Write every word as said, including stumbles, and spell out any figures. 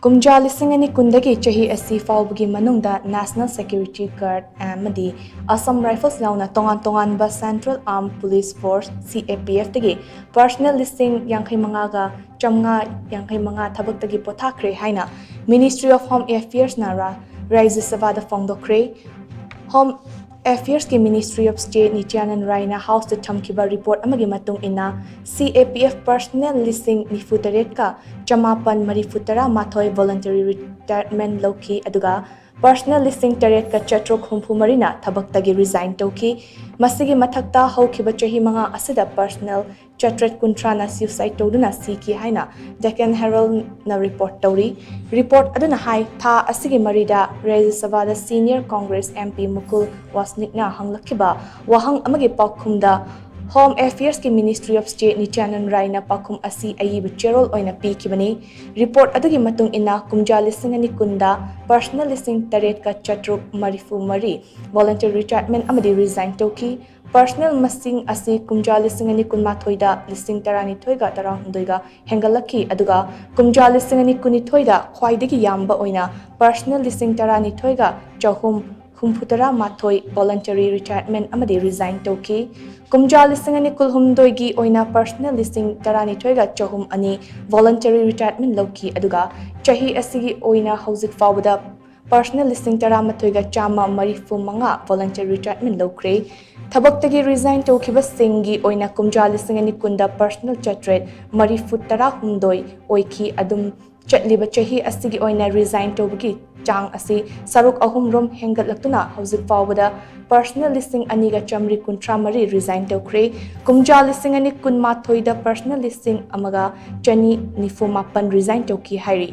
ꯀꯨꯝꯖꯥ ꯂꯤꯁꯤꯡ ꯑꯅꯤ ꯀꯨꯟꯗꯒꯤ ꯆꯍꯤ ꯑꯁꯤ ꯐꯥꯎꯕꯒꯤ ꯃꯅꯨꯡꯗ National Security Guard ꯑꯃꯗꯤ Assam Rifles ꯌꯥꯎꯅ ꯇꯣꯉꯥꯟ ꯇꯣꯉꯥꯟꯕ Central Armed Police Force, C A P F, ꯇꯒꯤ personnel ꯂꯤꯁꯤꯡ ꯌꯥꯡꯈꯩ ꯃꯉꯥꯒ ꯆꯥꯝꯃꯉꯥ ꯌꯥꯡꯈꯩ ꯃꯉꯥ ꯊꯕꯛꯇꯒꯤ ꯄꯣꯊꯥꯈ꯭ꯔꯦ ꯍꯥꯏꯅ Ministry of Home Affairs ꯅ ꯔꯥ-, ꯔꯥꯖ꯭ꯌ ꯁꯚꯥꯗ ꯐꯣꯡꯗꯣꯛꯈ꯭ꯔꯦ꯫ Home Affairs ꯀꯤ Ministry of State ꯅꯤꯇ꯭ꯌꯥꯅꯟ ꯔꯥꯏꯅ House ꯇ ꯊꯝꯈꯤꯕ report ꯑꯃꯒꯤ ꯃꯇꯨꯡ ꯏꯟꯅ, C A P F personnel ꯂꯤꯁꯤꯡ ꯅꯤꯐꯨ ꯇꯔꯦꯠꯀ ꯆꯃꯥꯄꯟ ꯃꯔꯤꯐꯨ ꯇꯔꯥ ꯃꯥꯊꯣꯏ voluntary retirement ꯂꯧꯈꯤ, ꯑꯗꯨꯒ personnel ꯂꯤꯁꯤꯡ ꯇꯔꯦꯠꯀ ꯆꯥꯇ꯭ꯔꯨꯛ ꯍꯨꯝꯐꯨ ꯃꯔꯤꯅ ꯊꯕꯛꯇꯒꯤ resign ꯇꯧꯈꯤ꯫ ꯃꯁꯤꯒꯤ ꯃꯊꯛꯇ, ꯍꯧꯈꯤꯕ ꯆꯍꯤ ꯃꯉꯥ ꯑꯁꯤꯗ personnel ꯆꯥꯇ꯭ꯔꯦꯠ ꯀꯨꯟꯊ꯭ꯔꯥꯅ suicide ꯇꯧꯗꯨꯅ ꯁꯤꯈꯤ ꯍꯥꯏꯅ Deccan Herald ꯅ report ꯇꯧꯔꯤ꯫ Report ꯑꯗꯨꯅ ꯍꯥꯏ, ꯊꯥ ꯑꯁꯤꯒꯤ ꯃꯔꯤꯗ ꯔꯥꯖ꯭ꯌ ꯁꯚꯥꯗ senior Congress M P ꯃꯨꯀꯨꯜ ꯋꯥꯁꯅꯤꯛꯅ ꯍꯪꯂꯛꯈꯤꯕ ꯋꯥꯍꯪ ꯑꯃꯒꯤ ꯄꯥꯎꯈꯨꯝꯗ Home Affairs ꯀꯤ Ministry of State ꯅꯤꯇ꯭ꯌꯥꯅꯟ ꯔꯥꯏꯅ ꯄꯥꯎꯈꯨꯝ ꯑꯁꯤ ꯑꯏꯕ ꯆꯦꯔꯣꯜ ꯑꯣꯏꯅ ꯄꯤꯈꯤꯕꯅꯤ꯫ Report ꯑꯗꯨꯒꯤ ꯃꯇꯨꯡ ꯏꯟꯅ, ꯀꯨꯝꯖꯥ ꯂꯤꯁꯤꯡ ꯑꯅꯤ ꯀꯨꯟꯗ personnel ꯂꯤꯁꯤꯡ ꯇꯔꯦꯠꯀ ꯆꯥꯇ꯭ꯔꯨꯛ ꯃꯔꯤꯐꯨ ꯃꯔꯤ voluntary retirement ꯑꯃꯗꯤ resign ꯇꯧꯈꯤ꯫ Personnel ꯃꯁꯤꯡ ꯑꯁꯤ ꯀꯨꯝꯖꯥ ꯂꯤꯁꯤꯡ ꯑꯅꯤ ꯀꯨꯟꯃꯥꯊꯣꯏꯗ ꯂꯤꯁꯤꯡ ꯇꯔꯥꯅꯤꯊꯣꯏꯒ ꯇꯔꯥꯍꯨꯝꯗꯣꯏꯒ ꯍꯦꯟꯒꯠꯂꯛꯈꯤ, ꯑꯗꯨꯒ ꯀꯨꯝꯖꯥ ꯂꯤꯁꯤꯡ ꯑꯅꯤ ꯀꯨꯟꯅꯤꯊꯣꯏꯗ ꯈ꯭ꯋꯥꯏꯗꯒꯤ ꯌꯥꯝꯕ ꯑꯣꯏꯅ personnel ꯂꯤꯁꯤꯡ ꯇꯔꯥꯅꯤꯊꯣꯏꯒ ꯆꯍꯨꯝ ꯍꯨꯝꯐꯨꯇꯔꯥ ꯃꯥꯊꯣꯏ voluntary retirement ꯑꯃꯗꯤ resign ꯇꯧꯈꯤ꯫ ꯀꯨꯝꯖꯥ ꯂꯤꯁꯤꯡ ꯑꯅꯤ ꯀꯨꯟꯍꯨꯝꯗꯣꯏꯒꯤ ꯑꯣꯏꯅ personnel ꯂꯤꯁꯤꯡ ꯇꯔꯥꯅꯤꯊꯣꯏꯒ ꯆꯍꯨꯝ ꯑꯅꯤ voluntary retirement ꯂꯧꯈꯤ, ꯑꯗꯨꯒ ꯆꯍꯤ ꯑꯁꯤꯒꯤ ꯑꯣꯏꯅ ꯍꯧꯖꯤꯛ ꯐꯥꯎꯕꯗ personnel ꯂꯤꯁꯤꯡ ꯇꯔꯥꯃꯥꯊꯣꯏꯒ ꯆꯥꯝꯃ ꯃꯔꯤꯐꯨ ꯃꯉꯥ voluntary retirement ꯂꯧꯈ꯭ꯔꯦ꯫ ꯊꯕꯛꯇꯒꯤ resign ꯇꯧꯈꯤꯕꯁꯤꯡꯒꯤ ꯑꯣꯏꯅ ꯀꯨꯝꯖꯥ ꯂꯤꯁꯤꯡ ꯑꯅꯤ ꯀꯨꯟꯗ personnel ꯆꯥꯇ꯭ꯔꯦꯠ ꯃꯔꯤꯐꯨ ꯇꯔꯥꯍꯨꯝꯗꯣꯏ ꯑꯣꯏꯈꯤ꯫ ꯑꯗꯨꯝ ꯆꯠꯂꯤꯕ ꯆꯍꯤ ꯑꯁꯤꯒꯤ ꯑꯣꯏꯅ resign ꯇꯧꯕꯒꯤ ꯆꯥꯡ ꯑꯁꯤ ꯁꯔꯨꯛ ꯑꯍꯨꯝ ꯔꯣꯝ ꯍꯦꯟꯒꯠꯂꯛꯇꯨꯅ ꯍꯧꯖꯤꯛ ꯐꯥꯎꯕꯗ personnel ꯂꯤꯁꯤꯡ ꯑꯅꯤꯒ ꯆꯥꯃꯔꯤ ꯀꯨꯟꯊ꯭ꯔꯥ ꯃꯔꯤ resign ꯇꯧꯈ꯭ꯔꯦ꯫ ꯀꯨꯝꯖꯥ ꯂꯤꯁꯤꯡ ꯑꯅꯤ ꯀꯨꯟꯃꯥꯊꯣꯏꯗ personnel ꯂꯤꯁꯤꯡ ꯑꯃꯒ ꯆꯅꯤ ꯅꯤꯐꯨ ꯃꯥꯄꯟ resign ꯇꯧꯈꯤ ꯍꯥꯏꯔꯤ꯫